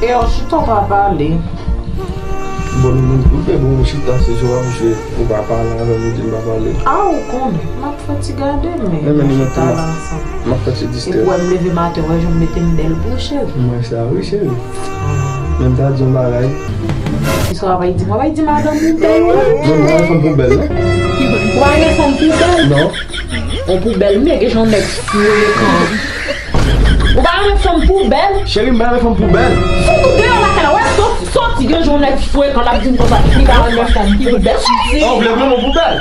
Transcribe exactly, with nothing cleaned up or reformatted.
E yo chita w pa pale. Bon, nou menm tou fè bon chita se jou ap jwe. Ou pa pale avè m, ou di m pa pale. A ou konnen, m ap fè ti gade men. Men, men, men, Chita men. la ansanm. M ap fè ti Epi distrè. wè m leve maten, wè jan m mete m bèl pou cheri. Mwen sa wi cheri. Men m ta di yon bagay. Kisa w ap di m? W ap di madanm ou bèl wi. Non, m pa gen fanm poubèl non. Ou pa gen fanm poubèl? Non. On poubèl men, gen jan nèg frekan. Ou pa gen fanm poubèl? Cheri, m pa gen fanm poubèl. Fout ou deyò lakay la, wè soti, soti, gen jan nèg frekan, l ap di m konsa, li pa gen fanm poubèl. Soti. Oh, ou vle pran mwen poubèl?